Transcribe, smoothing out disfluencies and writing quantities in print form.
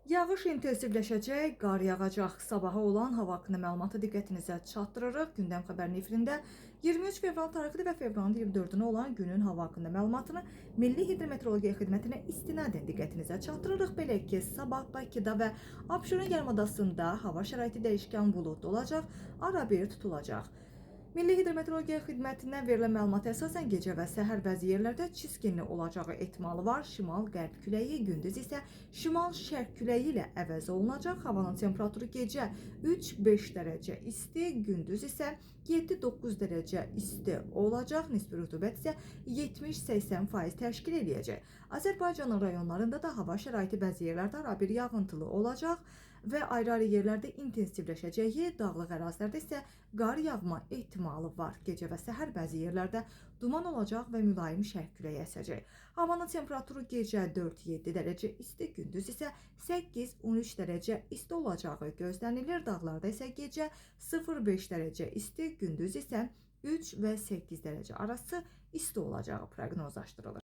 Yağış intensivləşəcək, qar yağacaq. Sabaha olan hava haqqında məlumatı diqqətinizə çatdırırıq. Gündəm xəbərin efirində 23 fevral tarixli və fevralın 24-günə olan günün hava haqqında məlumatını Milli Hidrometeorologiya Xidmətinə istinadən diqqətinizə çatdırırıq. Belə ki, sabah Bakıda və Abşeron yarımadasında hava şəraiti dəyişkən buludlu olacaq, arabir tutulacaq. Milli Hidrometeorologiya Xidmətindən verilən məlumata əsasən gecə və səhər bəzi yerlərdə çiskinli olacağı ehtimalı var. Şimal-qərb küləyi, gündüz isə şimal-şərq küləyi ilə əvəz olunacaq. Havanın temperaturu gecə 3-5 dərəcə isti, gündüz isə 7-9 dərəcə isti olacaq. Nisbi rütubət isə 70-80% təşkil eləyəcək. Azərbaycanın rayonlarında da hava şəraiti bəzi yerlərdə arabir yağıntılı olacaq və ayrı-ayrı yerlərdə intensivləşəcəyi, dağlıq ərazilərdə isə qar yağma ehtimalı var. Gecə və səhər bəzi yerlərdə duman olacaq və mülayim şərq küləyi əsəcək. Havanın temperaturu gecə 4-7 dərəcə isti, gündüz isə 8-13 dərəcə isti olacağı gözlənilir. Dağlarda isə gecə 0-5 dərəcə isti, gündüz isə 3 və 8 dərəcə arası isti olacağı proqnozlaşdırılır.